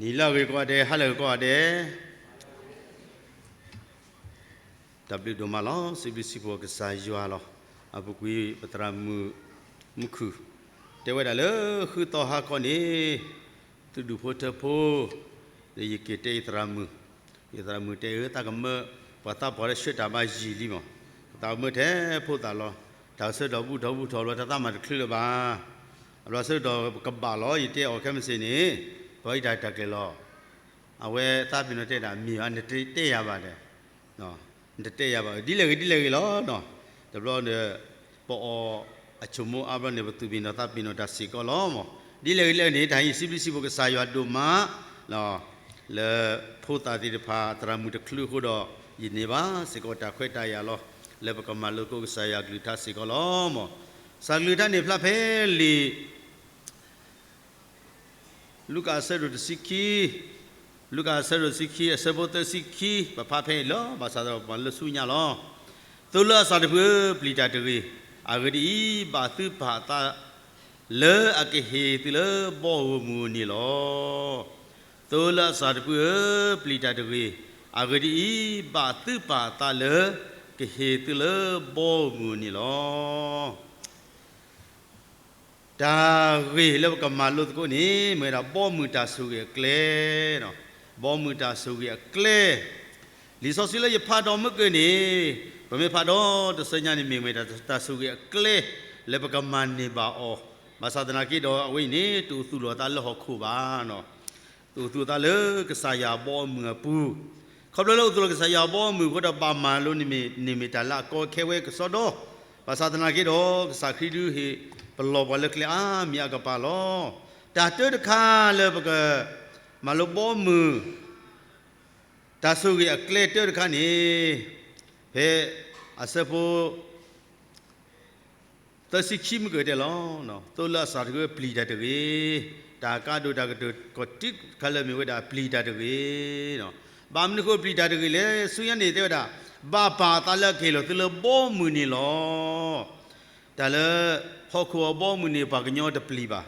နံၤလၢအဂ့ၤကိးဂၤဒဲး, ဟါလၢအဂ့ၤကိးဂၤဒဲး, တၢ်ဘျုးဒိၣ်မးလီၤ. စံးဘျုးစံးဖှိၣ်ကစၢ်ယွၤလီၤ. အပူၤကွံာ်ပသရၣ်မုၣ်မူခိၣ် တဲဝဲဒၣ်လၢ ဃုသီဟါခီန့ၣ် သုးဒူၣ်ဖိထၢဖိ ဒီးယက့ၤတဲယသရၣ်မုၣ်, ယသရၣ်မုၣ်တဲအၢ သးကမၢ ပှၤသးပှၢ်လၢဆှၢတၢ်ဘါယံာ်လံမး, သးကမၢထဲဖိသၣ်လီၤ. တၢ်ဆၢဒီးဘူၣ်ထီၣ်ဘူၣ်ထီၣ်လီၤ တၢ်သးမၤတချုးလၢၤဘၣ်. အဘျီဆၢကတီၢ်ပကဘၣ်လီၤ ယတဲအီၤခဲမုၢ်ဆ့ၣ်န့ၣ် ပှၤအံၤတၢ်တၢ်ကျဲၤလီၤ. အဝဲသးပ့ၤနီၣ်တဲဒၣ် မ့ၢ်ဘၣ် နတတဲယၤဘၣ်ဒီး နတတဲယၤဘၣ် ဒ်လဲၣ်ဂ့ၤဒ်လဲၣ်ဂ့ၤလီၤ. တဘျီဒီး ပအီၣ်အဆိကမိၣ်အါဘျီန့ၣ် ပသူၣ်ပ့ၤနီၣ်သးပ့ၤနီၣ်တၢ်စ့ၢ်ကီးလီၤမး. ဒ်လဲၣ်ဂ့ၤဒ်လဲၣ်ဂ့ၤန့ၣ် တၢ်ဟံးစံးဘျုးစံးဖှိၣ်ကစၢ်ယွၤဒိၣ်မး လၢဖိသၣ်သ့ၣ်တဖၣ်သရၣ်မုၣ်တချုးအဃိဒီး ယန့ၢ်ဘၣ်စ့ၢ်ကီးတၢ်ခွဲးတၢ်ယာ်လီၤ. လၢပကမၤလိသကိးကစၢ်ယွၤကလုၢ်ကထါစ့ၢ်ကီးလီၤမး. ကစၢ်ကလုၢ်ကထါန့ၣ်ဖျါဖဲလံာ် လူၤကၣ်အဆၢဒိၣ်တဆံခံ, လူၤကၣ်အဆၢဒိၣ်တဆံခံ အဆၢဖိသၢဆံခံ ပဖးဖဲအံၤလီၤ. ဘၣ်ဆၣ်ဒီးပှၤလၢဆူညါလီၤ. သိလၢအသးတဖုဧၢ, ပျံၤတၢ်တဂ့ၤ. အဂ့ၢ်ဒ်အံၤ, ဘၣ်သုပၢ်အသး လၢအကဟ့ၣ်သုလၢဘီဧိၤမုၢ်ဧိၤန့ၣ်လီၤ. သိလၢအသးတဖုဧၢ, ပျံၤတၢ်တဂ့ၤ. အဂ့ၢ်ဒ်အံၤ, ဘၣ်သုပၢ်အသးလၢ ကဟ့ၣ်သုလၢဘီဧိၤမုၢ်ဧိၤန့ၣ်လီၤ. တၢ်ဂ့ၢ်လၢပကမၤလိသကိးန့ၣ် မ့ၢ်ဝဲဒၣ်ဘီမုၢ်တၢ်ဆိၣ်ဂ့ၤအကျဲ, ဘီမုၢ်တၢ်ဆိၣ်ဂ့ၤအကျဲ. လံာ်စီဆှံလၢယဖးဒီးမုၢ်ကၢၢ်န့ၣ် ပမ့ၢ်ဖးဒီးတဆၢညါန့ၣ် မ့ၢ်ဝဲဒၣ်တၢ်ဆိၣ်ဂ့ၤအကျဲ လၢပကမၤန့ၢ်ဘၣ်အီၤ. ဘၣ်ဆၣ်သနာ်က့ဒီး အဝဲအံၤန့ၣ် တအိၣ်သူၣ်လီၤအသးလၢဟီၣ်ခိၣ်ဘၣ် တအိၣ်သူၣ်အသးလၢကစၢ်ယွၤအဘီအမုၢ်အပူၤ. ခီဖျိလၢအိၣ်သူၣ်လီၤကစၢ်ယွၤအဘီအမုၢ်အဃိဒီး ဘၣ်မၤလိန့ၣ်မ့ၢ်တၢ်လၢအကီခဲဝဲကစီဒီ, ဘၣ်ဆၣ်သနာ်က့ဒီး ကစၢ်ခရံာ်ဒုးဟ့ၣ်ပလီၢ်ပှၤလၢကျဲအါမံၤအကပၤလီၤ. တၢ်တၢတခါလၢပကမၤလိဘီအမုၢ် တၢ်ဆိၣ်ဂ့ၤအကျဲတၢတခါန့ၣ် ဖဲအဆၢဖိ သၢဆံခံမုၢ်ကၢၢ်တဲလီၤ. သိလၢအသးတဖုဧၢ, ပျံၤတၢ်တဂ့ၤ. တၢ်ကါဒိၣ်တၢ်ကတၢၢ်ကီးတံၢ်တခါလၢမ့ၢ်ဝဲဒၣ်ပျံၤတၢ်တဂ့ၤ. ဘၣ်မနုၤအဃိပျံၤတၢ်တဂ့ၤလဲၣ်. ဆူညါန့ၣ်တဲဝဲဒၣ် ဘၣ်ပၢ်အသးလၢအကဟ့ၣ်လီၤသုလၢဘီမုၢ်န့ၣ်လီၤ. တၢ်လၢဟီၣ်ခိၣ်အဘီအမုၢ်န့ၣ် ပှၤကညီတပျံၤဘၣ်.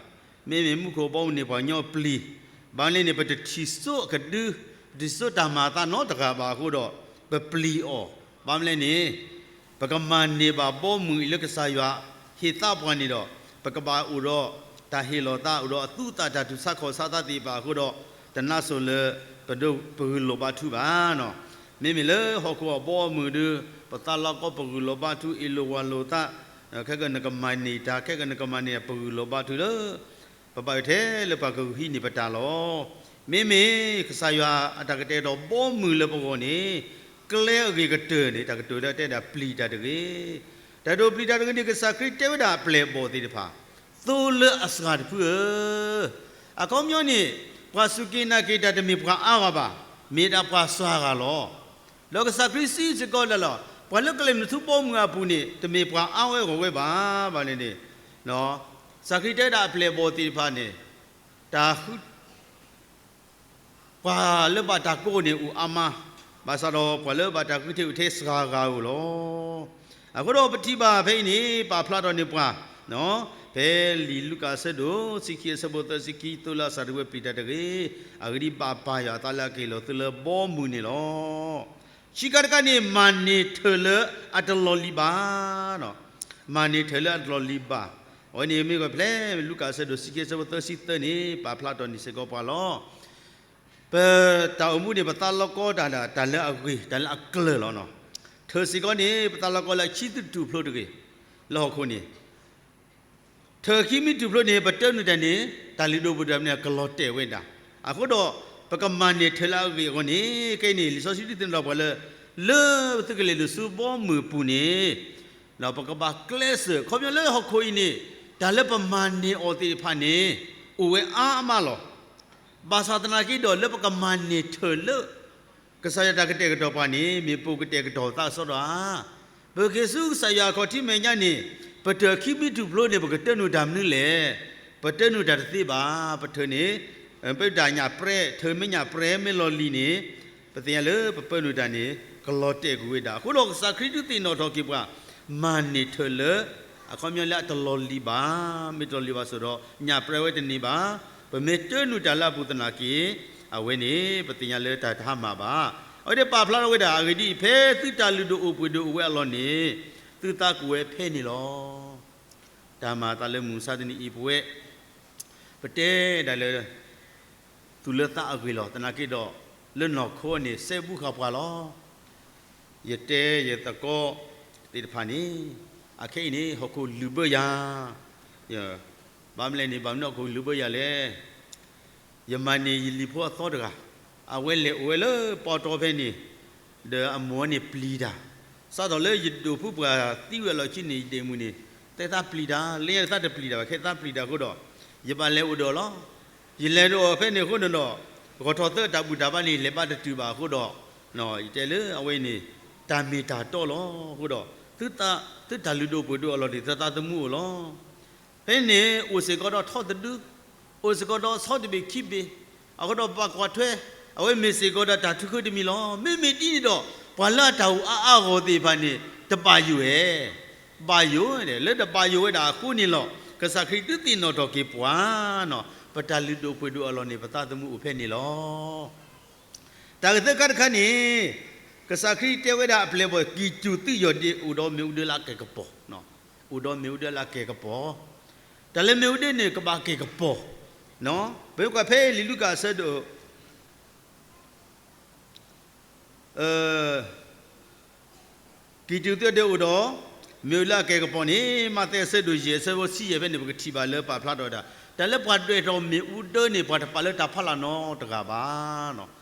မ့မ့ၢ်မူခိၣ်အဘီအမုၢ်န့ၣ် ပှၤကညီပျံၤ. ဘၣ်မနုၤလဲၣ်န့ၣ် ပတထံၣ်စိအကဒု, ပတထံၣ်စိတၢ်မၤအသးနီတဂၤဘၣ်အဃိဒီး ပပျံၤအီၤ. ဘၣ်မနုၤလဲၣ်န့ၣ် ပကမၤန့ၢ်ဘၣ်ဘီမုၢ်အံၤလၢကစၢ်ယွၤဟ့ၣ်သးပှၢ်န့ၣ်ဒီး ပကဘၣ်အိၣ်ဒီးတၢ်ဟ့ၣ်လီၤသး အိၣ်ဒီးအသူအသၣ်တၢ်တူၢ်ဆါခီၣ်ဆါသးသ့ၣ်တဖၣ်အဃိဒီး တနါစိၤလၢပဒိပဂုၢ်လိာ်ဘါထုဘၣ်နီၤ. မ့မ့ၢ်လၢဟီၣ်ခိၣ်အဘီအမုၢ်ဒီး ပသးလီကီပဂုၢ်လိာ်ဘါထု အ့ၣ်လိာ်ဝၤလိာ်သး ခဲကနကမၤန့ၢ်တၢ် ခဲကနကမၤန့ၢ်တၢ် ပဂုၢ်လိာ်ဘါထုလၢ ပဘၣ်အၢထဲလၢပှၤကဂုာ်ဟံးန့ၢ်ပတၢ်လီၤ. မ့မ့ၢ်ကစၢ်ယွၤအတၢ်ကတဲာ်ကတီၤဘီမုၢ်လၢပဂီၢ်န့ၣ် ကျဲအဂ့ၤကတၢၢ်န့ၣ် တၢ်ကတိၤလၢတဲဒၣ်ပျံၤတၢ်တဂ့ၤ. တၢ်ကတိၤပျံၤတၢ်တဂ့ၤန့ၣ် ကစၢ်ခရံာ်တဲဝဲဒၣ်အပျဲၢ်အဘီၣ်သ့ၣ်တဖၣ် သိလၢအသးတဖုဧၢ, အခီပညီန့ၣ် ပှၤစူၢ်က့ၤနာ်က့ၤတၢ်တမ့ၢ်ပှၤအါဂၤဘၣ်, မ့ၢ်ဒၣ်ပှၤစှၤဂၤလီၤ. ဒီးကစၢ်ခရံာ်စံးစ့ၢ်ကီးဒၣ်လီၤ, ပှၤလၢကလဲၤနုာ်ဆူဘီမုၢ်အပူၤန့ၣ် တမ့ၢ်ပှၤအါဝဲဂီၢ်ဝဲဘၣ်. ဘၣ်န့ၣ်န့ၣ် ကစၢ်ခရံာ်တဲဒၣ်အပျဲၢ်အဘီၣ်သ့ၣ်တဖၣ်န့ၣ် တၢ်ဃု ပှၤလၢဘၣ်တၢ်ကိးန့ၣ်အိၣ်အါမး, ဘၣ်ဆၣ်ဒီးပှၤလၢဘၣ်တၢ်ဃုထၢအိၣ်ထဲစှၤဂၤဧိၤလီၤ. အဃိဒီးပထံၣ်ဘၣ်ဖဲအံၤန့ၣ် ပာ်ဖျါထီၣ်န့ၢ်ပှၤ ဖဲလံာ်လူၤကၣ်အဆၢဒိၣ် ဆံခံအဆၢဖိသၢဆံခံ သိလၢအသးတဖုပျံၤတၢ်တဂ့ၤ, အဂ့ၢ်ဒ်အံၤ ဘၣ်ပၢ်ယွၤအသးလၢအကဟ့ၣ်လီၤသုလၢဘီမုၢ်န့ၣ်လီၤ. ခံခါတခါန့ၣ် မၤန့ၢ်ထၢၣ်လၢအတလီၤလံၤဘၣ်, မၤန့ၢ်ထၢၣ်လၢအတလီၤလံၤဘၣ်. အဝဲန့ၣ်မ့ၢ်ဝဲဖဲ လူၤကၣ်အဆၢဒိၣ် ဆံခံအဆၢဖိသၢဆံသၢန့ၣ် ပာ်ဖျါထီၣ်န့ၢ်စ့ၢ်ကီးပှၤလီၤ. ပတၢ်အိၣ်မူန့ၣ် ပသးလီကီတၢ်ဒၣ် တၢ်လၢအဂ့ၤ တၢ်လၢအကျၢၤလီၤ. ထၢၣ်စ့ၢ်ကီးန့ၣ် ပသးလီကီလၢအခံသုးတူာ်ဖျိတဂ့ၤ, လၢဟီၣ်ခိၣ်န့ၣ် ထၢၣ်ခံမ့ၢ်တူာ်ဖျိန့ၣ် ပတၢနုာ်တၢ်န့ၣ် တၢ်လုၢ်ဒိၣ်ပှ့ၤဒိၣ်န့ၣ် ကလီၤတဲာ်ဝဲဒၣ်. အဃိဒီး ပကမၤန့ၢ်ထၢၣ်လၢအဂ့ၤအဂီၢ်န့ၣ် ခဲအံၤန့ၣ် လံာ်စီဆှံဒုးသ့ၣ်နီၣ်ထီၣ်ပှၤလၢ လၢပသုးကလဲၤနုာ်ဆူဘီမုၢ်ပူၤန့ၣ် ဒီးပကဘၣ်ကျဲးစၢး ခီပညီလၢဟီၣ်ခိၣ်အံၤန့ၣ် တၢ်လၢပမၤန့ၢ်အီၤသ့ၣ်တဖၣ်န့ၣ် အိၣ်ဝဲအါအါမးလီၤ. ဘၣ်ဆၣ်သနာ်က့ဒီး လၢပကမၤန့ၢ်ထၢၣ်လၢ ကစၢ်ယွၤတၢ်ကတဲာ်ကတီၤပှၤန့ၣ် မ့ၢ်ပကတဲာ်ကတီၤသးစီဒီဧါ. ပက့ၤဆူကစၢ်ယွၤအခီၣ်ထံးမဲာ်ညါန့ၣ် ပထၢၣ်ခံမ့ၢ်တူာ်ဖျိန့ၣ် ပကတၢနုာ်တၢ်မနုၤလဲၣ်. ပတၢနုာ်တၢ်တသ့ဘၣ်. ပထၢၣ်န့ၣ် ပတၢ်ညၣ်ပြဲ ထၢၣ်မ့ၢ်ညၣ်ပြဲမ့ၢ်လီၤလံၤန့ၣ် ပသ့ၣ်ညါလၢပပၢနုာ်တၢ်န့ၣ် ကလီၤတဲာ်ကွံာ်ဝဲဒၣ်. အဃိဒီးကစၢ်ခရံာ်ဒုးသ့ၣ်နီၣ်ထီၣ်က့ၤပှၤ မၤန့ၢ်ထၢၣ်လၢ အခီပညီလၢအတလီၤလံၤဘၣ်. မ့ၢ်တလီၤလံၤဘၣ်စိဒီး ညၣ်ပြဲဝဲတန့ၢ်ဘၣ်. ပမ့ၢ်တၢနုာ်တၢ်လၢအပူၤသနာ်က့ အဝဲန့ၣ် ပသ့ၣ်ညါလၢတၢ်တဟါမၢ်ဘၣ်. အဝဲန့ၣ်ပာ်ဖျါထီၣ်ဝဲဒၣ် အဂ့ၢ်ဒ်အံၤ, ဖဲသုတၢ်လုၢ်ဒိၣ်အိၣ်ပှ့ၤဒိၣ်အိၣ်ဝဲအလီၢ်န့ၣ် သုသးကအိၣ်ဝဲဖဲန့ၣ်လီၤ. တၢ်မၤအသးလၢမုၢ်မဆါတနံၤအံၤ ပဝဲ ပတဲဒၣ်လၢ သူၣ်လၢသးအဂ့ၤလီၤ. သနာ်က့ဒီး လၢနီၢ်ခိန့ၣ် စဲဘူးဃာ်ပှၤလီၤ. ယတဲယသကိးသ့ၣ်တဖၣ်န့ၣ် အခဲအံၤန့ၣ် ဟီၣ်ခိၣ်လုၢ်ဘၢယၤ, ဘၣ်မနုၤလဲၣ်န့ၣ် ဘၣ်မနုၤဟီၣ်ခိၣ်လုၢ်ဘၢယၤလဲၣ်. ယမၤန့ၢ်ယလံၤဖိအသီတဂၤ, အဝဲလဲၤအိၣ်ဝဲလၢပီတီဖဲန့ၣ်, ဒီးအမိၢ်န့ၣ်ပျံၤတၢ်, စးထီၣ်လၢယဒိၣ်ဖုပှၢ်သံဝံၤအလီၢ်ခံန့ၣ် ယဒ့ၣ်မုၣ်န့ၣ် တဲသးပျံၤတၢ်, လၢညါသးတပျံၤတၢ်ဘၣ်, ခဲသးပျံၤတၢ်အဃိဒီး ယဘၣ်လဲၤအိၣ်ဒီးအီၤလီၤ. ယလဲၤဒီးအီၤဖဲန့ၣ်အဃိန့ၣ်ဒီး ဂီၤထီၣ်သၢအတၢ်ဘူၣ်တၢ်ဘါန့ၣ် လဲၤဘါတတုၤဘၣ်အဃိဒီး ယတဲလၢအဝဲအံၤန့ၣ် တၢ်မ့ၢ်တၢ်တီလီၤ. အဃိဒီး သုတၢ်လုၢ်ဒိၣ်ပှ့ၤဒိၣ်အလီၢ်န့ၣ် သုသးသမူအိၣ်လီၤ. ဖဲန့ၣ် အိၣ်စ့ၢ်ကီးဒီးထီတဒု, အိၣ်စ့ၢ်ကီးဒီးဆီတဘ့ၣ်ခံဘ့ၣ်, အဃိဒီးပှၤကွၢ်ထွဲ, အဝဲမ့ၢ်စ့ၢ်ကီးဒီးတၢ်ထုးခုတမံၤလီၤ. မ့မ့ၢ်ဒ်န့ၣ်ဒီး ပှၤလၢအတၢ်အိၣ်အါအါဂီၢ်ဂီၢ်သ့ၣ်တဖၣ်န့ၣ် တဘၣ်ယိၣ်ဧါ, ဘၣ်ယိၣ်, လၢတဘၣ်ယိၣ်ဝဲဒၣ်အဃိန့ၣ်လီၤ. ကစၢ်ခရံာ်ဒုးသ့ၣ်နီၣ်ထီၣ်က့ၤပှၤနီၤ, ပတၢ်လုၢ်ဒိၣ်ပှ့ၤဒိၣ်အလီၢ်န့ၣ် ပသးသမူအိၣ်ဖဲန့ၣ်လီၤ. တၢ်ဂ့ၢ်သၢခါတခါန့ၣ် ကစၢ်ခရံာ်တဲဝဲဒၣ်အပျဲၢ်အဘီၣ် ကံၢ်တူာ်သုးယီၢ်ဒ့အိၣ်ဒီးမ့ၣ်အူဒၢလၢအကဲၣ်ကပီၤ, အိၣ်ဒီးမ့ၣ်အူဒၢလၢအကဲၣ်ကပီၤ, တၢ်လၢမ့ၣ်အူဒၢန့ၣ် ကဘၣ်ကဲၣ်ကပီၤ, ပမ့ၢ်ကွၢ်ဖဲလံာ်လူၤကၣ်အဆၢဒိၣ် ကံၢ်တူာ်သုးယီၢ်ဒ့အိၣ်ဒီး မ့ၣ်အူလၢအကဲၣ်ကပီၤန့ၣ် မးသဲအဆၢဒိၣ်ယဲၢ် အဆၢဖိဆံယဲၢ်ဖဲန့ၣ် ပကထံၣ်ဘၣ်လၢပာ်ဖျါထီၣ်ဝဲဒၣ် တၢ်လၢပှၤဒွဲၣ်ထီၣ်မ့ၣ်အူဒၢန့ၣ် ပှၤတပာ်လၢတၢ်ဖီလာ်နီတဂၤဘၣ်.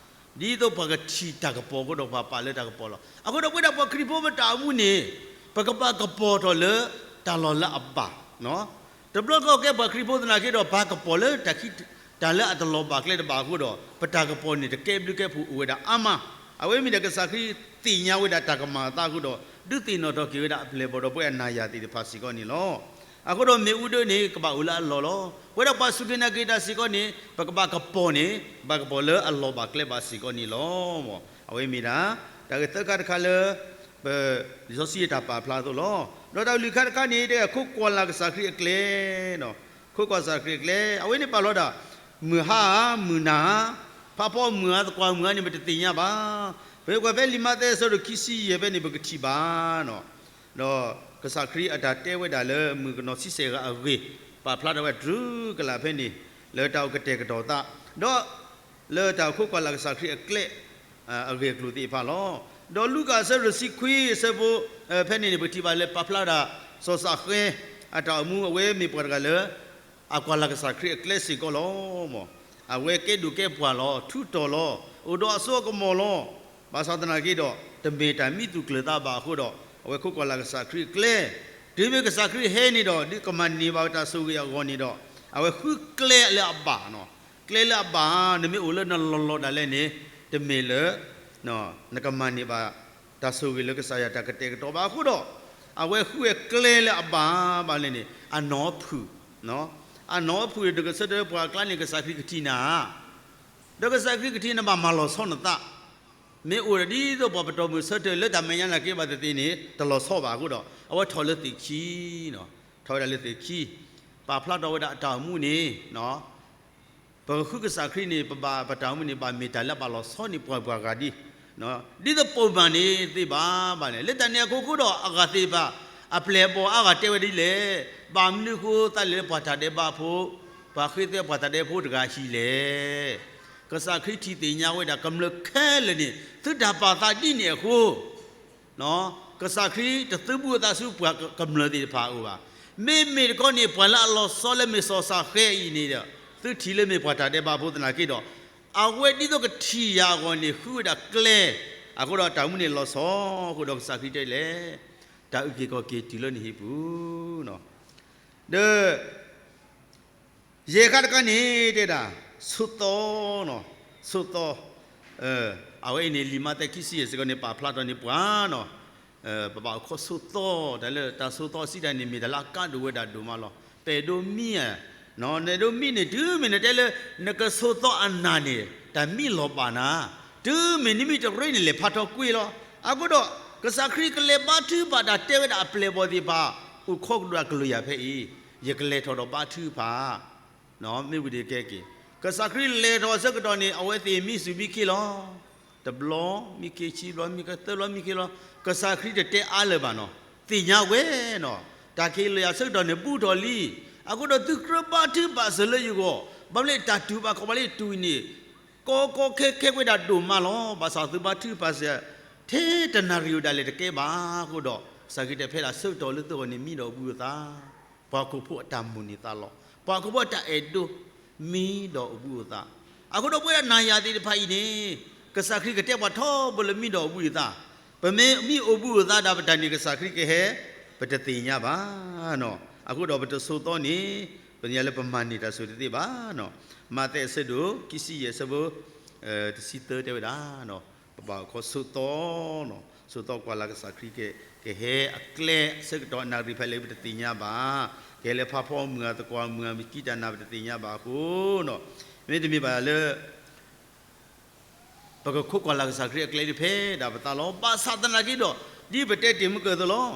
ဒ်သိးပှၤကထံၣ်တၢ်ကပီၤအဃိဒီး ပှၤပာ်လၢတၢ်ကပီၤလီၤ. အဃိဒီးပဝဲဒၣ်ပှၤခရံာ်ဖိပတၢ်အိၣ်မူန့ၣ် ပကဘၣ်ကပီၤထီၣ်လၢတၢ်လီၢ်လၢအဘၣ် တဘျီဃီကဲပှၤခရံာ်ဖိသနာ်က့ဒီး ပာ်ကပီၤလၢတၢ်ခံ တၢ်လၢအတလီၤဘၣ်ကျဲတဘၣ်အဃိဒီး ပတၢ်ကပီၤန့ၣ် တကဲဘျုးကဲဖှိၣ်အိၣ်ဝဲဒၣ်အါမး. အဝဲမ့ၢ်ဒၣ်ကစၢ်ခရံာ်သ့ၣ်ညါဝဲဒၣ်တၢ်ကမၤအသးအဃိဒီး ဒုးသ့ၣ်နီၣ်ထီၣ်က့ၤဝဲဒၣ်အပျဲၢ်အဘီၣ်ဒီးပဝဲအနၤယၤသ့ၣ်တဖၣ်စ့ၢ်ကီးန့ၣ်လီၤ. အဃိဒီးမ့ၣ်အူဒၢန့ၣ် ကဘၣ်အိၣ်လၢအလီၢ်လီၤ. ပဝဲဒၣ်ပှၤစူၢ်က့ၤနာ်က့ၤတၢ်စ့ၢ်ကီးန့ၣ် ပကဘၣ်ကပီၤန့ၣ် ဘၣ်ကပီၤလၢအလီၤဘၣ်ကျဲဘၣ်စ့ၢ်ကီးန့ၣ်လီၤ. အဝဲမ့ၢ်ဒၣ် တၢ်ဂ့ၢ်သၢခါတခါလၢ ပ လံာ်စီဆှံအတၢ်ပာ်ဖျါအသိးလီၤ. ဒီးတၢ်လွံၢ်ခါတခါန့ၣ် တဲခိးကွၢ်လၢ်ကစၢ်ခရံာ်အကျဲ ခိးကွၢ်ကစၢ်ခရံာ်အကျဲ အဝဲန့ၣ်ပာ်လီၤဒၣ် မုၢ်ဟါဧါ မုၢ်နၤဧါ, ဖးဖီမုၢ်ဧါ သကွၢ်မုၢ်ဧါန့ၣ် ပတသ့ၣ်ညါဘၣ်. ပမ့ၢ်ကွၢ်ဖဲလံာ်မးသဲအဆၢဒိၣ်ခံဆံယဲၢ်ဖဲန့ၣ် ပကထံၣ်ဘၣ်နီၤ. ဒီးကစၢ်ခရံာ်အတၢ်တဲဝဲဒၣ်လၢမုၣ်ကနီၤဆံဆဲၣ်ဂၤအဂ့ၢ် ပာ်ဖျါထီၣ်ဝဲတြူးကလာ်ဖဲန့ၣ် လၢတၢ်အိၣ်ကတဲာ်ကတီၤသး ဒီး လၢတၢ်အိၣ်ခိးကွၢ်လၢ်ကစၢ်ခရံာ်အကျဲ အဂ့ၢ်အကျိၤသ့ၣ်တဖၣ်လီၤ. ဒီးလူၤကၣ်အဆၢဒိၣ်တဆံခွံအဆၢဖိ ဖဲန့ၣ်န့ၣ် ပကထံၣ်ဘၣ်လၢပာ်ဖျါဒၣ် စီၤစးဃဲ အတၢ်အိၣ်မူ အဝဲမ့ၢ်ပှၤတဂၤလၢ အကွၢ်လၢ်ကစၢ်ခရံာ်အကျဲစ့ၢ်ကီးလီၤ. အဝဲကဲဒိၣ်ကဲပှၢ်လီၤ, ထူးတီၤလီၤ, အိၣ်ဒီးအစိအကမီၤလီၤ. ဘၣ်ဆၣ်သနာ်က့ဒီး တမ့ၢ်တၢ်မံသူၣ်ကျၢၤသးဘၣ်အဃိဒီး အဝဲခိးကွၢ်လၢ်ကစၢ်ခရံာ်အကျဲ. တုၤမ့ၢ်ကစၢ်ခရံာ်ဟဲန့ၣ်ဒီး ဒုးကမၤန့ၢ်ဘၣ်တၢ်ဆိၣ်ဂ့ၤအဂီၢ်န့ၣ်ဒီး အဝဲဃုကျဲလၢအဘၣ်, ကျဲလၢအဘၣ် နမ့ၢ်အိၣ်လၢနလီၢ်လီၢ်ဒၣ်လဲာ်န့ၣ် တမ့ၢ်လၢ နကမၤန့ၢ်ဘၣ် တၢ်ဆိၣ်ဂ့ၤလၢကစၢ်ယွၤတၢ်ကတဲာ်ကတီၤဘၣ်အဃိဒီး အဝဲဃုဝဲကျဲလၢအဘၣ်ဘၣ်လဲၣ်န့ၣ် အနီၢ်ဖုၣ်, အနီၢ်ဖုၣ်ဒီးကစၢၢ်တပှၤအကျါန့ၣ် ကစၢ်ခရံာ်ကထံၣ်နၤဧါ, ဒီးကစၢ်ခရံာ်ကထံၣ်နၤဘၣ်မၤလီၤဆီနသး, မ့ၢ်အိၣ်ဒၣ်ဒ်သိးပှၤပတီၢ်မုၢ်ဆၢထၢၣ်လၢတၢ်မဲာ်ညါနာ်က့ဘၣ်သ့ၣ်သ့ၣ်န့ၣ် တလီၤဆီဘၣ်အဃိဒီး အဝဲထီၣ်လၢသ့ၣ်ခံ, ထီၣ်ဝဲဒၣ်လၢသ့ၣ်ခံ, ပာ်ဖျါထီၣ်ဝဲဒၣ်အတၢ်အိၣ်မူန့ၣ် ပဃုကစၢ်ခရံာ်န့ၣ် ပဘၣ်ပတၢ်အိၣ်မူန့ၣ် ဘၣ်မ့ၢ်တၢ်လၢအဘၣ်လီၤဆီန့ၢ်ပှၤပှၤဂၤဒ်, ဒ်သိးပိာ်မုၣ်န့ၣ်သ့ဘၣ်ဘၣ်လဲၣ်. လၢတၢ်န့ၣ်အဃိဃိဒီး အဂၤသ့ၣ်တဖၣ် အပျဲၢ်အဘီၣ်အါဂၤတဲဝဲဒ်လဲၣ်, ဘၣ်မနုၤဃိသးလဲၤလၢပှၤတၢ်ဒဲးဘးဖိ, ပှၤဃ့သဲပှၤတၢ်ဒဲးဖိတဂၤဟံၣ်လဲၣ်. ကစၢ်ခရံာ်ထံၣ်သ့ၣ်ညါဝဲဒၣ်ကမျၢၢ်ခဲလၢာ်န့ၣ် သုတၢ်ပာ်သးဒ်န့ၣ်အဃိ ကစၢ်ခရံာ်တသုဘူးအသးဆူပှၤကမျၢၢ်သ့ၣ်တဖၣ်အအိၣ်ဘၣ်. မ့မ့ၢ်တခီန့ၣ် ပှၤလၢအလီၤဆီလၢမ့ၢ်စီၤစးဃဲအံၤန့ၣ်ဒီး သုထံၣ်လၢမ့ၢ်ပှၤတၢ်ဒဲးဘးဖိသနာ်က့ဒီး အဝဲဒ်သိးကထံၣ်ယၤအဂီၢ်န့ၣ် ဃုဝဲဒၣ်ကျဲ, အဃိဒီးတၢ်အိၣ်မူန့ၣ်လီၤဆီ, အဃိဒီးကစၢ်ခရံာ်တဲလဲၣ်, တၢ်အုၣ်က့ၤခီၣ်က့ၤတုၤလၢနဟံၣ်ပူၤ, ဒီး ယဲၢ်ခါတခါန့ၣ် တဲဒၣ် ဆိးသီ, ဆိးသီ, အဝဲအံၤန့ၣ် လံာ်မးသဲခံဆံယဲၢ်စ့ၢ်ကီးန့ၣ် ပာ်ဖျါထီၣ်န့ၢ်ပှၤနီၤ, ပဘၣ်အိၣ်ခိးဆိးသီ, တၢ်လၢတၢ်ဆိးသီစံးတၢ်န့ၣ် မ့ၢ်တၢ်လၢအကါဒိၣ်ဝဲဒၣ်ဒိၣ်မးလီၤ. ပဲၣ်ဒိးမံဧါ, နအဲၣ်ဒိးမံန့ၣ် တုၤမ့ၢ်နတဲလၢ နကဆိးသီအနၢ်န့ၣ် တၢ်မံလီၤဘၣ်နၤ, တုၤမ့ၢ်နမံတရ့န့ၣ် လဲၤဖးထီၣ်ကွံာ်လီၤ. အဃိဒီး ကစၢ်ခရံာ်ကလဲၤဘါထုကဖၣ်တၢ်တဲဝဲဒၣ်အပျဲၢ်အဘီၣ်သ့ၣ်တဖၣ်, အိၣ်ခိးကဒီးအကလုၢ်ယၤဖဲအံၤ, ယကလဲၤထီၣ်ဒီးဘါထုကဖၣ် မ့ၢ်ဝံၤဒ်ကဲက့ၤ, ကစၢ်ခရံာ်လဲၤထီၣ်အဆၢကတီၢ်န့ၣ် အဝဲသ့ၣ်မံဆူၣ်မံခ့လီၤ. တဘျီ, မံခ့, ခံဘျီ, မံခ့, သၢဘျီ, မံခ့လီၤ. ကစၢ်ခရံာ်တတဲအါလၢၤဘၣ်နီၤ, သ့ၣ်ညါဝဲနီၤ, တၢ်ခဲအံၤလၢယၤဆၢကတီၢ်န့ၣ် ဘူးထီၣ်လံ. အဃိဒီးသုကြၢးဘါထုကဖၣ်စၢၤလၢယဂီၢ်, ဘၣ်မနုၤလၢတၢ်တူၢ်ဘၣ်ခီၣ်ဘၣ်လၢယတူၢ်အံၤန့ၣ် ကီကီခဲခဲကွဲးဒၣ်ဒိၣ်မးလီၤ. ဘၣ်ဆၣ်သုဘါထုကဖၣ်စၢၤ ထဲတနၣ်ရံၣ်အိၣ်ဒၣ်လဲာ်တကဲဘၣ်အဃိဒီး ကစၢ်ခရံာ်တဲဖဲဒၣ်ဆၢကတီၢ်လၢသုဂီၢ်န့ၣ် မံဒီးအိၣ်ဘှံးအိၣ်သါ, ပှၤဟီၣ်ခိၣ်ဖိအတၢ်မိၣ်န့ၢ်သးလီ, ပှၤဟီၣ်ခိၣ်ဖိအတၢ်အဲၣ်ဒိး မံဒီးအိၣ်ဘှံးအိၣ်သါ. အဃိဒီးပဝဲဒၣ်နၤယၤသ့ၣ်တဖၣ်အံၤန့ၣ် ကစၢ်ခရံာ်ကတဲပှၤထီဘိလၢမံဒီးအိၣ်ဘှံးအိၣ်သါ, ပမ့ၢ်မံအိၣ်ဘှံးအိၣ်သါဒၣ်ပတၢ်န့ၣ် ကစၢ်ခရံာ်ကဟဲ ပတသ့ၣ်ညါဘၣ်. အဃိဒီးပတဆိးသီန့ၣ် ပသ့ၣ်ညါလၢပမၤန့ၢ်တၢ်ဆိၣ်တသ့ဘၣ်. မးသဲအဆၢဒိၣ်ခံဆံယဲၢ်အဆၢဖိ တဆံသၢတဲဝဲဒၣ်, ပဘၣ်အခီဆိးသီ, ဆိးသီကွၢ်လၢ်ကစၢ်ခရံာ်ကဟဲအကျဲ ဆၢကတီၢ်နၣ်ရံၣ်ဖဲလဲၣ်ပတသ့ၣ်ညါဘၣ်, ကဟဲလၢဖးဖီမုၢ်အသကွၢ်မုၢ်အမ့ၢ်ကံတၢ်နၤပတသ့ၣ်ညါဘၣ်အဃိ, မ့တမ့ၢ်ဘၣ်လၢ ပကခိးကွၢ်လၢ်ကစၢ်ခရံာ်အကျဲဒ်ဖဲဒၣ်ပသးလီၤ. ဘၣ်ဆၣ်သနာ်က့ဒီး ဒ်ပတဲတ့ၢ်မုၢ်ကၢၢ်အသိးလီၤ.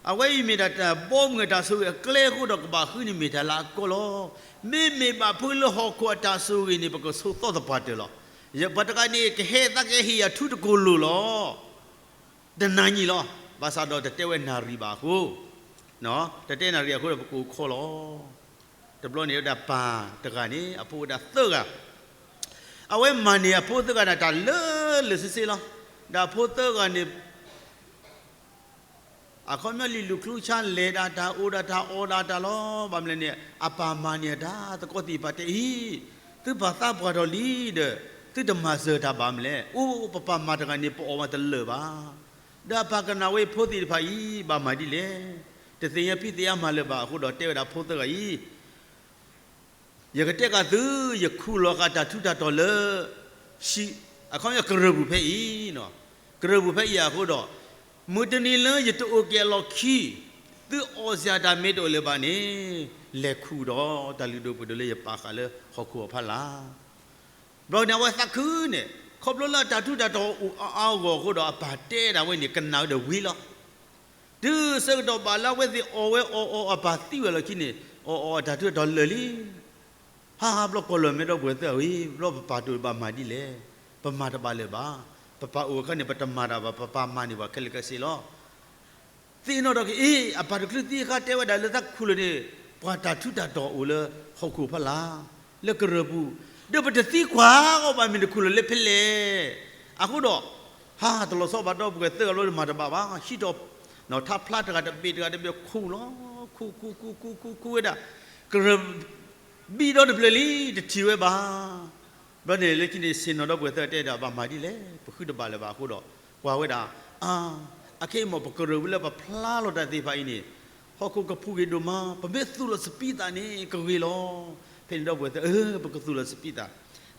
အဝဲအံၤမ့ၢ်ဒၣ်တၢ်ဘီမုၢ်အတၢ်ဆိၣ်ဂ့ၤအကျဲအဃိဒီး ကဘၣ်ဃုန့ၣ်မ့ၢ်တၢ်လၢအကီလီၤ. မ့မ့ၢ်ဘၣ်ဖုလၢဟီၣ်ခိၣ်အတၢ်ဆိၣ်ဂ့ၤန့ၣ် ပကဆိးသီသပှၢ်တၢၢ်လီၤ. ပှၤတဂၤန့ၣ် ကဟဲသးကဟ့ၣ်ယၤထူတကိၢ်လိာ်လီၤ. တနၤညံၣ်လီၤ. ဘၣ်ဆၣ်ဒီးတတဲဝဲနၣ်ရံၣ်ဘၣ်အဃိ, တတဲနၣ်ရံၣ်အဃိဒီး ပကအိၣ်ခီလီၤ. တဘျီန့ၣ်ဝဲဒၣ်ပၢ်တဂၤန့ၣ် အဖိအိၣ်ဝဲဒၣ်သၢဂၤ, အဝဲမၤန့ၢ်အဖိသၢဂၤန့ၣ် တၢ်လၢလၢဆ့ဆ့လီၤ. ဒီးအဖိသၢဂၤန့ၣ် အခီပညီလံာ်လူၤကျူဆါလဲၤဒၣ်တၢ်အိၣ်ဒၣ်တၢ်အီၣ်ဒၣ်တၢ်လီၤ. ဘၣ်မနုၤလဲၣ်န့ၣ် အပၢ်မၤန့ၢ်အတၢ်သကိးသ့ၣ်တဖၣ်တဲအံၤ, သုပာ်သးပှၢ်ထီၣ်လံဒီး သုတမၤစၢၤတၢ်ဘၣ်မနုၤလဲၣ်. အိၣ်ပပၢ်မၤတဂၤန့ၣ် ပအီၣ်မးတလၢာ်ဘၣ်. ဒီးအပၢ်ကနၣ်ဝဲအဖိသ့ၣ်တဖၣ်အံၤ ဘၣ်မၤဒ်လဲၣ်. တသ့ၣ်ညါဖံးသ့ၣ်ညါမၤလၢၤဘၣ်အဃိဒီး တဲဝဲဒၣ်ဖိသၢဂၤအံၤ ယကတဲဃာ်သု, ယခူၣ်လီၤဃာ်တၢ်ထူးတၢ်တီၤလၢ ဟံၣ်, အခီပညီကရၢၢ်ပူၤဖဲအံၤ, ကရၢၢ်ပူၤဖဲအံၤအဃိဒီး, မုၢ်တနံၤလၢယတအိၣ်က့ၤအလီၢ်ခံ, သုအီၣ်စ့ၢ်တၢ်မ့ၢ်တအိၣ်လၢၤဘၣ်န့ၣ်, လဲၤခူၣ်ဒီးတၢ်လုၢ်ဒိၣ်ပှ့ၤဒိၣ်လၢယပာ်ဃာ်လၢဟီၣ်ခိၣ်အဖီလာ်. ဘျီန့ၣ်အဝဲသးခုန့ၣ်, ခီဖျိလၢအတၢ်ထူးတၢ်တီၤအိၣ်အါအါဂီၢ်ဂီၢ်အဃိဒီး အပၢ်တဲဒၣ်ဝဲန့ၣ် ကနၣ်ဝဲဒီးဝံၤလီၤ. တုၤဆၢကတီၢ်ဘၣ်လၢအဝဲသ့ၣ်အီၣ်ဝဲအီၣ်အီၣ်အပၢ်သံဝဲလီၢ်ခံန့ၣ်, အီၣ်အီၣ်အတၢ်ထူးတၢ်တီၤလၢာ်လံ. ဟါဟါဘျီကွၢ်လီၤမဲာ်ဒီပုၢ်ဝဲၢ်သၢဂၤအံၤ, ဘျီပပၢ်တအိၣ်ဘၣ်မၤဒ်လဲၣ်. ပမၤတဘၣ်လၢၤဘၣ်. ပပၢ်အိၣ်အခါန့ၣ် ပတမၤတၢ်ဘၣ်, ပပၢ်မၤန့ၢ်ပှၤခဲလၢာ်ခဲဆ့လီၤ. သ့ၣ်နီၣ်ထီၣ်က့ၤ အ့ အပၢ်တချုးသံအခါတဲဝဲဒၣ်လၢတၢ်ခူၣ်လီၤန့ၣ်, ပှၤတၢ်ထူးတၢ်တီၤအိၣ်လၢဟီၣ်ခိၣ်ဖီလာ်, လၢကရၢၢ်ပူၤ, ဒီးပတသံကွၢ်အီၤဘၣ်မ့ၢ်တခူၣ်လီၤလၢဖဲလဲၣ်. အဃိဒီး, ဟါတလီၤဆီဘၣ်ဒီပုၢ်ဝဲၢ်သၢဂၤလီၤ မၤတဘၣ်ဘၣ်, ဟံးထီၣ်, ထးဖျါတဂၤတဘ့ၣ်တဂၤတဘ့ၣ်ခူၣ်လီၤ, ခူၣ်ခူၣ်ခူၣ်ခူၣ်ခူၣ်ခူၣ်ဝဲဒၣ်, ကရၢၢ် ဘံၣ်ဒီတဖျၢၣ်လံ, တထံၣ်ဝဲဘၣ်. ဘျီန့ၣ်လၢခံန့ၣ် ဆ့ၣ်နီၤဒီပုၢ်ဝဲၢ်သၢဂၤတဲဒၣ်ဘၣ်မၤဒ်လဲၣ်, ပဃုတဘၣ်လၢၤဘၣ်အဃိဒီး, ကွၢ်ဝဲဒၣ်, အါ, အခဲအံၤမ့ၢ်ပကရၢၢ်ပူၤလၢပဖျါလီၤတၢ်သ့ၣ်တဖၣ်အံၤန့ၣ်, ဟီၣ်ခိၣ်ကဖူးဂ့ၤဒိၣ်မး, ပမ့ၢ်သူၣ်လီၤစပံးသၣ်န့ၣ် ကဂ့ၤလီၤ. ဖဲန့ၣ်ဒီပုၢ်ဝဲၢ်သၢဂၤ, ပကသူၣ်လီၤစပံးသၣ်.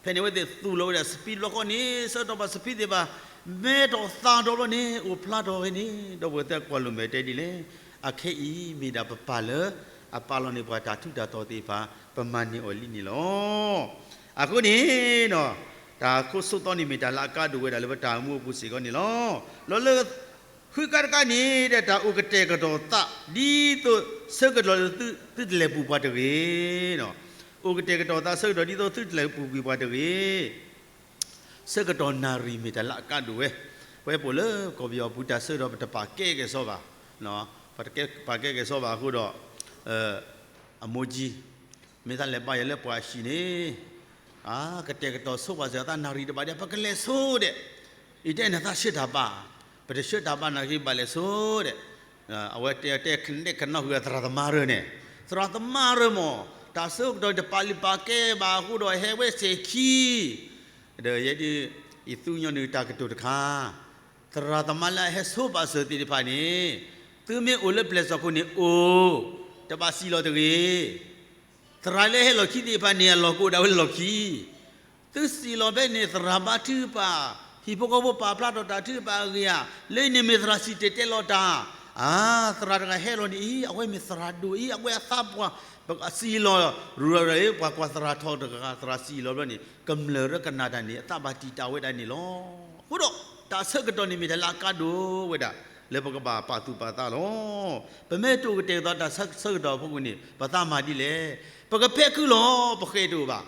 ဖဲန့ၣ်အဝဲသ့ၣ်သူၣ်လီၤဝဲဒၣ်စပံးတဘျီဃီန့ၣ် ဆၢကတီၢ်ဘၣ်စပံးသ့ၣ်တဖၣ် မဲထီၣ်သၣ်ထီၣ်ဘျီန့ၣ် အိၣ်ဖျါထီၣ်ဝဲန့ၣ် ဒီပုၢ်ဝဲၢ်သၢဂၤကွၢ်လိာ်မဲာ်တဲဒ်လဲၣ်, အခဲအံၤမ့ၢ်ဒၣ်ပပၢ်လၢ အပာ်လီၤန့ၢ်ပှၤတၢ်ထူးတၢ်တီၤသ့ၣ်တဖၣ် ပမၤန့ၢ်အီၤလံန့ၣ်လီၤ. အဃိန့ၣ်, တၢ်ခိးဆိးသီန့ၣ်မ့ၢ်တၢ်လၢအကါဒိၣ်ဝဲဒၣ်လၢပတၢ်အိၣ်မူအပူၤစ့ၢ်ကီးန့ၣ်လီၤ. လီၤလၢ ဃုကါတကါန့ၣ်ဒီး တၢ်အိၣ်ကတဲာ်ကတီၤသး ဒ်သိးဆၢကတီၢ်လၢသုတလဲၤပူၤပှၤတဂ့ၤ. အိၣ်ကတဲာ်ကတီၤသးဆၢကတီၢ်ဒ်သိးသုတလဲၤပူၤကွံာ်ပှၤတဂ့ၤ. ဆၢကတီၢ်နၣ်ရံၣ်မ့ၢ်တၢ်လၢအကါဒိၣ်ဝဲ, ပဝဲပအိၣ်လၢကီၢ်ပယီၤပူၤတၢ်ဆၢကတီၢ်ပတပာ်ကဲက့ၤစီဘၣ်, ပတပာ်ကဲက့ၤစီဘၣ်အဃိဒီး, အမိၢ်ကၠံ မ့ၢ်သးလဲၤဘါယွၤလၢပှၤအဟံၣ်န့ၣ်, ကတဲာ်ကတီၤဆိပာ်စၢၤအသးနၣ်ရံၣ်တဘၣ်ဒီး ပကလဲၤဆိဒဲး, အံၤတဲနသးဆှၢတၢ်ဘၣ်, ပတဆှၢတၢ်ဘၣ်နာ်က့ဘၣ်လဲၤဆိဒဲး, အဝဲတဲတဲကနဲၣ်ကနီၣ်ဃုာ်သရၣ်သမါရၢန့ၣ်, သရၣ်သမါရၢမ့ၢ်, တၢ်ဆၢကတီၢ်တပာ်လုၢ်ပာ်ကဲဘၣ်အဃိဒီးဟဲဝဲစဲၤခံ ဒီးယဲဒၣ်, ယသူညီနုၢ်တၢ်ကတိၤတခါ, သရၣ်သမါလၢအဟဲဆိပာ်စၢၤသ့ၣ်တဖၣ်န့ၣ်, သုမ့ၢ်အိၣ်လၢပျဲၢ်စီၢ်ခိၣ်န့ၣ်အိၣ်, တဘၣ်စံၣ်လီၤတဂ့ၤ. သရၣ်လၢဟဲလီၢ်ခံသ့ၣ်တဖၣ်န့ၣ် အလီၢ်ကအိၣ်ဒၣ်ဝဲလီၢ်ခံ သုစံၣ်လီၤဖဲန့ၣ် သရၣ်ဘါထုကဖၣ်, ဟံၣ်ဖိဃီဖိပာ်ဖျါထီၣ်တၢ်ထုကဖၣ်အဂ့ၢ်ဧါ, လၢန့ၣ်မ့ၢ်သရၣ်စံၣ်တဲၤတဲလီၤတၢ်, အါ, သရၣ်တဂၤဟဲလီၤန့ၣ်အံၤ အဝဲမ့ၢ်သရၣ်ဒိၣ်အံၤ အဝဲအသးပှၢ်, စံၣ်လီၤရူၤရူၤ ပှၤကွၢ်သရၣ်ထီတဂၤ သရၣ်စံၣ်လီၤဘျီန့ၣ် ကမျၢၢ်ရၢကနၣ်တၢ်န့ၣ် အသးဘၣ်တံာ်တာ်ဝဲဒၣ်န့ၣ်လီၤ. အဃိဒီး, တၢ်ဆၢကတီၢ်န့ၣ်မ့ၢ်တၢ်လၢအကါဒိၣ်ဝဲဒၣ်, လၢပကဘၣ်ပာ်သူၣ်ပာ်သးလီၤ. ပမ့ၢ်တအိၣ်ကတဲာ်ကတီၤတၢ်ဆၢကတီၢ်အဖီခိၣ်န့ၣ် ပသးမၤဒ်လဲၣ်. ပကဖဲးခုလီၤ ပဃဲၢ်တအိၣ်ဘၣ်.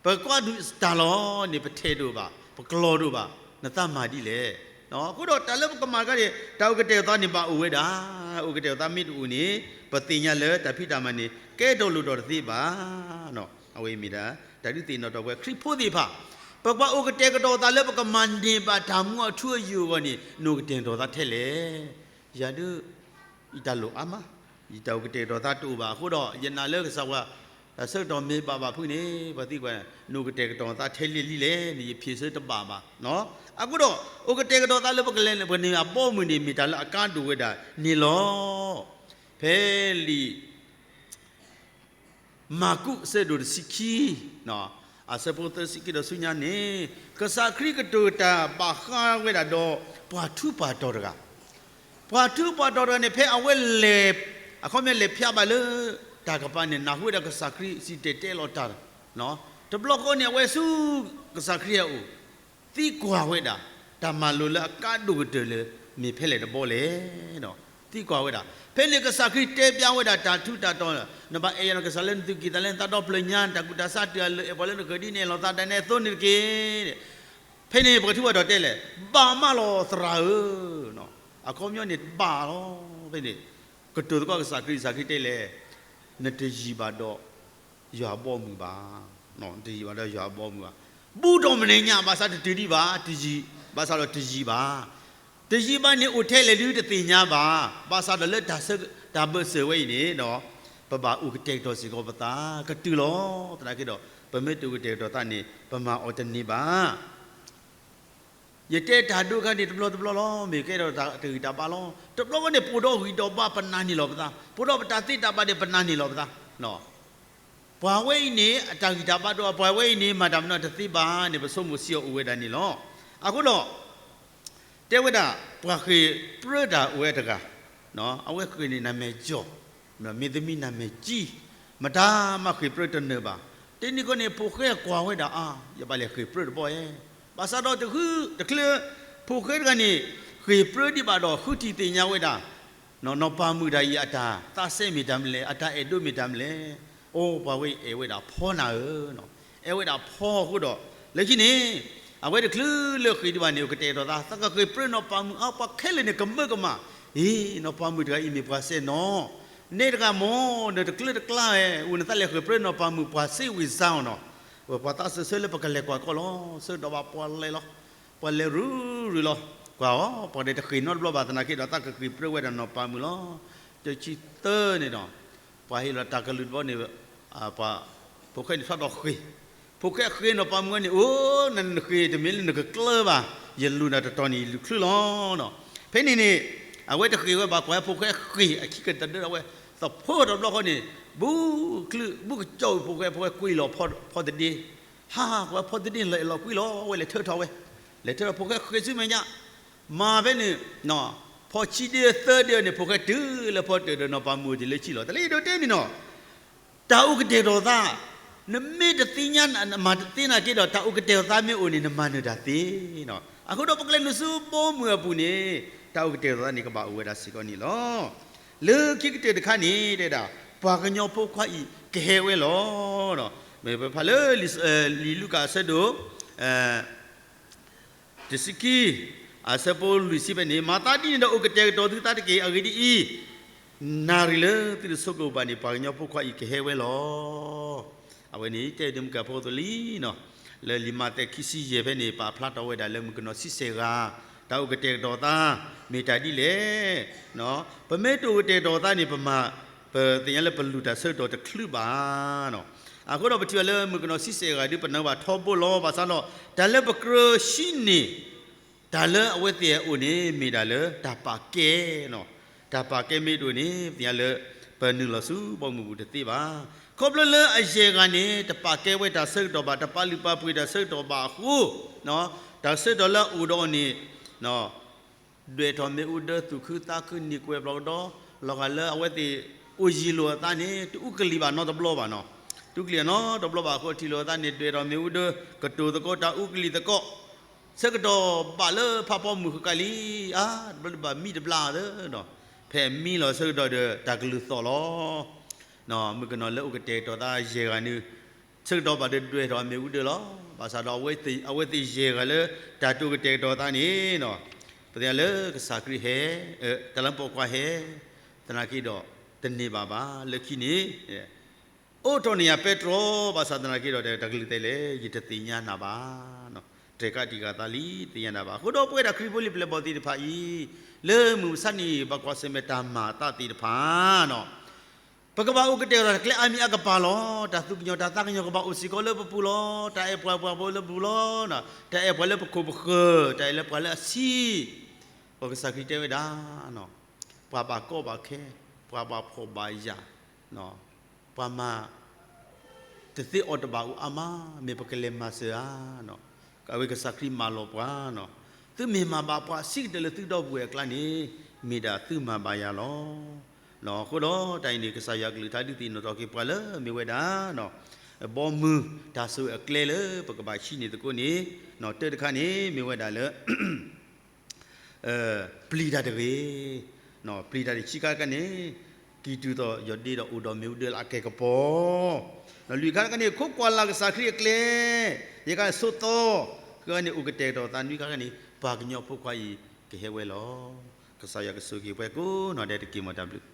ပကွၢ်ဒုးတၢ်လီၤန့ၣ် ပထဲးဒိၣ်ဘၣ်, ပကျီၤဒိၣ်ဘၣ်, နသးမၤဒ်လဲၣ်. အဃိဒီးတၢ်လၢပကမၤတခါန့ၣ် တၢ်အိၣ်ကတဲာ်ကတီၤသးန့ၣ်ဘၣ်အိၣ်ဝဲဒၣ်, အိၣ်ကတဲာ်ကတီၤသးမ့ၢ်တအိၣ်န့ၣ် ပသ့ၣ်ညါလၢတၢ်ဖံးတၢ်မၤန့ၣ် ကဲထီၣ်လိၣ်ထီၣ်တသ့ဘၣ်. အဝဲအံၤမ့ၢ်ဒၣ် တၢ်ဒုးသ့ၣ်နီၣ်ထီၣ်ပှၤခရံာ်ဖိသ့ၣ်တဖၣ်, ပကွၢ်အိၣ်ကတဲာ်ကတီၤသးလၢပကမၤန့ၢ်ဘၣ်တၢ်မူအထူအယိာ်အဂီၢ်န့ၣ် နအိၣ်ကတဲာ်ကတီၤသးထဲလဲၣ်. ယၤဒုး ယတၢ်လိၣ်အါမး, ယတၢ်အိၣ်ကတဲာ်ကတီၤသးတအိၣ်ဘၣ်အဃိဒီး ယနာ်လၢကစၢ်ပှၤ တၢ်ဆၢကတီၢ်မ့ၢ်ဘၣ်ဘၣ်ဖုန့ၣ် ပှၤသံကွၢ် နအိၣ်ကတဲာ်ကတီၤသးထဲလဲၣ်လံလဲၣ်န့ၣ် ယဖျ့ဆၢတဘၣ်ဘၣ်. အဃိဒီး အိၣ်ကတဲာ်ကတီၤသးလၢပကလဲၤပကန့ၢ်အဘီအမုၢ်န့ၣ် မ့ၢ်တၢ်လၢအကါဒိၣ်ဝဲဒၣ်န့ၣ်လီၤ. ဖဲလံာ် မၢ်ကူးအဆၢဒိၣ်တဆံခံ, အဆၢဖိသၢဆံခံဒီးဆူညါန့ၣ်, ကစၢ်ခရံာ်ကတိၤတၢ်ဘၣ်ဃးဝဲဒၣ်ဒီး ပှၤထူးပှၤတီၤတဂၤ, ပှၤထူးပှၤတီၤတဂၤန့ၣ် ဖဲအဝဲလဲၤ, အခီပညီလဲၤဖျါဘၣ်လၢ တၢ်ကပၤန့ၣ် နၢ်ဟူဝဲဒၣ်ကစၢ်ခရံာ်စံၣ်တဲၤတဲလီၤတၢ်, တဘျီဃီန့ၣ် အဝဲဆူကစၢ်ခရံာ်အအိၣ် သံကွၢ်ဝဲဒၣ် တၢ်မၤလိာ်လၢအကါဒိၣ်ကတၢၢ်လၢ မ့ၢ်ဖဲလဲၣ်တဘီလဲၣ်. သံကွၢ်ဝဲဒၣ် ဖဲန့ၣ်ကစၢ်ခရံာ်တဲပျါဝဲဒၣ်တၢ်ထူးတၢ်တီၤ, နဘၣ်အဲၣ်ယၤနီၢ်ကစၢ်လၢနသူၣ်ကံၢ်သးလဲ, နသးဒီဖျၢၣ်ညါ, နတၢ်ကူၣ်တၢ်ဆးတုၤအလၢာ်အဲၣ်ပှၤလၢနဃၢၤဒ်န့ၣ် အဲၣ်လီၤသးဒ်န့ၣ်အသိးန့ၣ်တက့ၢ်. ဖဲန့ၣ်ပှၤထူးပှၤတီၤတဲလဲၣ်, ဘၣ်မးလီၤသရၣ်ဧၢ. အခီပညီန့ၣ်ဘၣ်လီၤ. ဖဲန့ၣ် ကတိၤသကိးကစၢ်ခရံာ်, ကစၢ်ခရံာ်တဲလဲၣ်, နတယံာ်ဘၣ်ဒီး ယွၤအဘီအမုၢ်ဘၣ်. တယံာ်ဘၣ်ဒီးယွၤအဘီအမုၢ်ဘၣ်. ဘူးဒီးမနုၤညါ ဘၣ်ဆၣ်တတုၤဒံးဘၣ်, တယံာ်, ဘၣ်ဆၣ်ဒီးတယံာ်ဘၣ်. တယံာ်ဘၣ်န့ၣ်အိၣ်ထဲလဲၣ်ဒုတသ့ၣ်ညါဘၣ်. ဘၣ်ဆၣ်ဒီးလၢတၢ်ဆၢ, တၢ်ဘၢၣ်စၢၤဝဲအံၤန့ၣ်ဒီး ပဘၣ်အိၣ်ကတဲာ်ကတီၤစ့ၢ်ကီးပသးကတုၤလီၤ. သနာ်က့ဒီး ပမ့ၢ်တအိၣ်ကတဲာ်ကတီၤသးန့ၣ် ပမၤအီၤတန့ၢ်ဘၣ်. ယတဲတၢ်ဒိခါန့ၣ် တဘျီတဘျီလီၤ, မ့ၢ်ကဲထီၣ်တၢ်ဂံၢ်တၢ်ဘါလီၤ. တဘျီဃီန့ၣ် ပအိၣ်ဒီးဂံၢ်ဒီးဘါပနာ်န့ၢ်လီၤပသး, ပအိၣ်ဒီးပတၢ်သ့တၢ်ဘၣ်ဒီးပနာ်န့ၢ်လီၤပသး. ပှၤဝဲအံၤန့ၣ် အတၢ်ဂံၢ်တၢ်ဘါဒီး ပှၤဝဲအံၤန့ၣ် မၤတၢ်မနုၤတသ့ဘၣ်န့ၣ် ပဆိကမိၣ်စံးအီၤအိၣ်ဝဲဒၣ်န့ၣ်လီၤ. အဃိဒီး တဲဝဲဒၣ် ပှၤဃ့ၢ်ပြၢတၢ်အိၣ်ဝဲတဂၤ, အဝဲဃ့ၢ်န့ၣ် နမဲာ်ကၠီၣ်, မ့ၢ်သမံနမဲာ်ကၠံ, မတၤမၤဃ့ၢ်ပြၢတနၢၤဘၣ်. တနံၤဃီန့ၣ် ဖိၣ်ဃဲကွၢ်ဝဲဒၣ်အါ, ယဘၣ်လဲၤဃ့ၢ်ပြၢတဘီယဲ. ဘၣ်ဆၣ်ဒီးတဟု, တချုး ဖိၣ်ဃဲတဂၤန့ၣ် ဃ့ၢ်ပြၢဒံးဘၣ်ဒီး ဃုထံၣ်သ့ၣ်ညါဝဲဒၣ် နီၢ်ပၤမုၣ်တဂၤအံၤ အတၢ်သးစဲမ့ၢ်တၢ်မနုၤလဲၣ်, အတၢ်အဲၣ်ဒိးမ့ၢ်တၢ်မနုၤလဲၣ်. အိၣ် ပှၤဝဲအံၤအဲၣ်ဝဲဒၣ်ဖီနၤဧၢ, အဲၣ်ဝဲဒၣ်ဖီအဃိဒီး လၢခံန့ၣ် အဝဲတချုးလၢဃ့ၢ်ဒံးဘၣ်န့ၣ် အိၣ်ကတဲာ်ကတီၤသး, သးကဃ့ၢ်ပြၢနီၢ်ပၤမုၣ်အါ, ပှၤခဲလၢာ်န့ၣ်ကမၢကမၣ်, အ့ နီၢ်ပၤမုၣ်တဂၤအံၤမ့ၢ်ပှၤစဲနီၤ, နဲတဂၤမ့ၢ် နတကျၢတကျါဝဲ, အိၣ်နသးလဲၤဃ့ၢ်ပြၢနီၢ်ပၤမုၣ် ပှၤစ့ဝံၤစါအီၤနီၤ. ပှၤသးစၢၢ်ဆၢလၢပကလဲၤကွၢ်ကီလီၤ, ဆၢကတီၢ်ဘၣ်ပှၤလဲၤလီၤ, ပှၤလဲၤရုၢ်ရုၢ်လီၤ. ကွၢ်အီၤ ပှၤဒီးတဃ့ၢ်နီတဘျီဘၣ်သနာ်က့ဒီး သးကဃ့ၢ်ပြၢဝဲဒၣ်နီၢ်ပၤမုၣ်လီၤ. တဆံသၢန့ၣ်ဒီး ပှၤဟ့ၣ်လီၤတၢ်ကလုၢ်တဘျီန့ၣ် ပှၤ ဖိၣ်ဃဲန့ၣ်ထီၣ်ဒီးဃ့ၢ်, ဖိၣ်ဃဲဃ့ၢ်နီၢ်ပၤမုၣ်န့ၣ်, အိၣ် နဃ့ၢ်တမ့ၢ်လၢနကကျၢဘၣ်, ယလူၤနၤတတီၤန့ၣ် ယလူၤချုလီၤ. ဖဲန့ၣ်န့ၣ် အဝဲတဃ့ၢ်ဝဲဘၣ်, ကွၢ်ဖိၣ်ဃဲဃ့ၢ်အခံကတၢၢ်ဒီးဝဲ, သဖှိၣ်တဘျီဃီန့ၣ် ဘူးချုး ဘူးကကၠီဝဲဖိၣ်ဃဲ, ဖိၣ်ဃဲကွံာ်လီၤဖီတဒ့, ဟး ကွၢ်ဖီတဒ့လီၤအဲၣ်လီၤကွံလီၤ, အဝဲလဲၤထၢထီၣ်ဝဲ, လဲၤထၢထီၣ်ဖိၣ်ဃဲဃ့ၢ်ဆူမဲာ်ညါ, မၤဖဲန့ၣ် ဖီဆံဒ့သၢဒ့န့ၣ် ဖိၣ်ဃဲတုၤလၢဖီတၢၢ်ဒီးနီၢ်ပၤမုၣ်အိၣ်တ့ၢ်လၢခံလီၤ. တၢ်လၢယဒိးတဲန့ၣ်နီၤ တၢ်အိၣ်ကတဲာ်ကတီၤသး, နမ့ၢ်တသ့ၣ်ညါ နမၤတသ့နာ်က့ဒီး တၢ်အိၣ်ကတဲာ်ကတီၤသးမ့ၢ်အိၣ်န့ၣ် နမၤနၢၤတၢ်သ့နီၤ. အဃိဒီးပကလဲၤနုာ်ဆူဘီမုၢ်အပူၤန့ၣ် တၢ်အိၣ်ကတဲာ်ကတီၤသးန့ၣ် ကဘၣ်အိၣ်ဝဲဒၣ်စ့ၢ်ကီးန့ၣ်လီၤ. လၢခံကတၢၢ်တခါန့ၣ် တဲဒၣ် ပှၤကညီဖိခွါအံၤကဟဲဝဲလီၤ. မ့ၢ်ပဖးလၢ လံာ်လူၤကၣ်အဆၢဒိၣ် တဆံခံ အဆၢဖိလွံၢ်ဆံဖဲန့ၣ်, မၤသးဒ်န့ၣ်ဒီး အိၣ်ကတဲာ်ကတီၤသုသးတက့ၢ်. အဂ့ၢ်ဒ်အံၤ, နၣ်ရံၣ်လၢသုတဆိကမိၣ်ဘၣ်န့ၣ် ပှၤကညီဖိခွါအံၤကဟဲဝဲလီၤ. အဝဲန့ၣ် တဲဒိးမုၢ်ကၢ်ဖိသိးလံနီၤ, လၢလံာ်မးသဲခံဆံယဲၢ်ဖဲန့ၣ် ပာ်ဖျါထီၣ်ဝဲဒၣ်လၢမုၣ်ကနီၤဆံဆဲၣ်ဂၤ တၢ်အိၣ်ကတဲာ်ကတီၤသး မ့ၢ်တၢ်ဒ်လဲၣ်. ပမ့ၢ်တအိၣ်ကတဲာ်ကတီၤသးန့ၣ် ပမၤ ပသ့ၣ်ညါလၢပလုၢ်တၢ်ဆၢကတီၢ်တချုးဘၣ်နီၤ. အဃိဒီးပထံၣ်ဘၣ်လၢမုၣ်ကနီၤဆံဆဲၣ်ဂၤဒုး ပနၢ်ဘၣ်ထီဘိလီၤ. ဘၣ်ဆၣ်ဒီး တၢ်လၢပကြၢးဟံးန့ၢ် တၢ်လၢအဝဲသ့ၣ်အအိၣ်န့ၣ် မ့ၢ်ဒၣ်လၢတၢ်ပာ်ကဲနီၤ. တၢ်ပာ်ကဲမ့ၢ်တအိၣ်န့ၣ် ပသ့ၣ်ညါလၢ ပနုာ်လီၤဆူဘီမုၢ်ပူၤတသ့ဘၣ်. ခီဖျိလၢအယဲၢ်ဂၤန့ၣ် တပာ်ကဲဝဲတၢ်ဆၢကတီၢ်ဘၣ်, တပာ်လုၢ်ပာ်ပှ့ၤတၢ်ဆၢကတီၢ်ဘၣ်အဃိ, တၢ်ဆၢကတီၢ်လၢအအိၣ်ဒီးအီၤန့ၣ် ဒွဲၣ်ထီၣ်မ့ၣ်အူဒၢ သူၣ်ခုသးခု နံၣ်ကွဲၤဘျီကဒီး, လီၤဂာ်လၢအဝဲသ့ၣ်အိၣ်ယံၤလိာ်အသးန့ၣ် တအူကလံၢ်ဘၣ်နီတဘျီဘၣ်နီၤ. တအူကလံၢ်နီတဘျီဘၣ်အဃိ ထံၣ်လိာ်အသးန့ၣ် ဒွဲၣ်ထီၣ်မ့ၣ်အူဒၢ ကတိၤသကိးတၢ်အူကလံၢ်သကိး, ဆၢကတီၢ်ဘၣ်လၢဖးဖီမုၢ်ဃၣ်ဃၣ်လံ, အါ တဘျီဘၣ်မံတဘျီသၢဒီး ဖဲမံလီၤဆၢကတီၢ်ဒီး တၢ်ကလုၢ်သီၣ်လီၤ. မုၣ်ကနီၤလၢအိၣ်ကတဲာ်ကတီၤသးယဲၢ်ဂၤန့ၣ် ဆၢကတီၢ်ဘၣ်ဒၣ်ဒွဲၣ်ထီၣ်အမ့ၣ်အူဒၢလီၤ. ဘၣ်ဆၣ်ဒီး အဝဲသ့ၣ်ယဲၢ်ဂၤလၢ တၢ်တိာ်ကတဲာ်ကတီၤသးန့ၣ်, ပသ့ၣ်ညါလၢကစၢ်ခရံာ်ဟဲ, တၢ်လၢပိာ်ခွါဟဲ, သနာ်က့ဒီး တန့ၢ်ဘၣ်ဘၣ်. လၢခံန့ၣ် အိးထီၣ်န့ၢ်ယၤပဲတြီ, ဘၣ်ဆၣ်သနာ်က့ဒီး တၢ်ကလုၢ်တဲလဲၣ်, ယတသ့ၣ်ညါနၤဘၣ်. တြဲၤကးတံာ်ဃာ်သးလံ, တသ့ၣ်ညါနၤဘၣ်. အဃိဒီးပဝဲဒၣ်ခရံာ်ဖိလံၤပျဲၢ်ဘီၣ်သ့ၣ်တဖၣ်အံၤ, လၢမုၢ်မဆါနံၤ ဘၣ်ကွၢ်ဆၢၣ်မဲာ်တၢ်မၤအသးသ့ၣ်တဖၣ်န့ၣ်, ပကဘၣ်အိၣ်ကတဲာ်ကတီၤတၢ်ကျဲအါမံၤအါကပၤလီၤ. တၢ်သူၣ်ကညီၤတၢ်သးကညီၤကဘၣ်အိၣ်စ့ၢ်ကီးလၢပပူၤလီၤ. တၢ်အဲၣ်ပှၤပှၤဖိလၢပပူၤလီၤ. တၢ်အဲၣ်ပှၤလၢပခိၣ်ပဃၢၤ, တၢ်အဲၣ်လၢပှၤလၢအဆံး, ပကစၢ်ခရံာ်တဲဝဲဒၣ် ပှၤဘၣ်ကီဘၣ်ခဲ, ပှၤဘၣ်ဖှီၣ်ဘၣ်ယာ်, ပှၤမၤတသ့အီၤတဘၣ်အိၣ်အါမး, မ့ၢ်ပကလဲၤမၤစၢၤဧါ. အဝဲကစၢ်ခရံာ်မၢလီၤပှၤန့ၣ်, သုမ့ၢ်မၤဘၣ်ပှၤဆံးကတၢၢ်လၢသုဒီပုၢ်ဝဲၢ်အကျါန့ၣ်, မ့ၢ်ဒၣ်သုမၤဘၣ်ယၤလီၤ. အဃိဒီးတၢ်အံၤန့ၣ် ကစၢ်ယွၤကလုၢ်ကထါဒုးသ့ၣ်နီၣ်ထီၣ်က့ၤပှၤလၢမ့ၢ်ဝဲဒၣ် ဘီမုၢ်တၢ်ဆိၣ်ဂ့ၤအကျဲလၢပကဘၣ်ဟံးန့ၢ်သကိးန့ၣ်, တၢတခါန့ၣ် မ့ၢ်ဝဲဒၣ်လၢ ပျံၤတၢ်တဂ့ၤ. ပျံၤတၢ်တဆံခါတခါန့ၣ်, ကံၢ်တူာ်သီၣ်ယီၢ်ဒ့ဒီးအိၣ်ဒီးမ့ၣ်အူဒၢလၢအကဲကပီၤ. လွံၢ်ခါတခါန့ၣ် ခိးကွၢ်လၢ်ကစၢ်ခရံာ်အကျဲ, ယဲၢ်ခါန့ၣ်ဆိးသီ, ဃုခါန့ၣ် အိၣ်ကတဲာ်ကတီၤသး, နွံခါတခါန့ၣ် ပှၤကညီဖိခွါအံၤကဟဲဝဲလီၤ. ကစၢ်ယွၤကဆိၣ်ဂ့ၤပှၤကိးနီၢ်ဒဲးတက့ၢ်. မ်တၢ်ဘျုး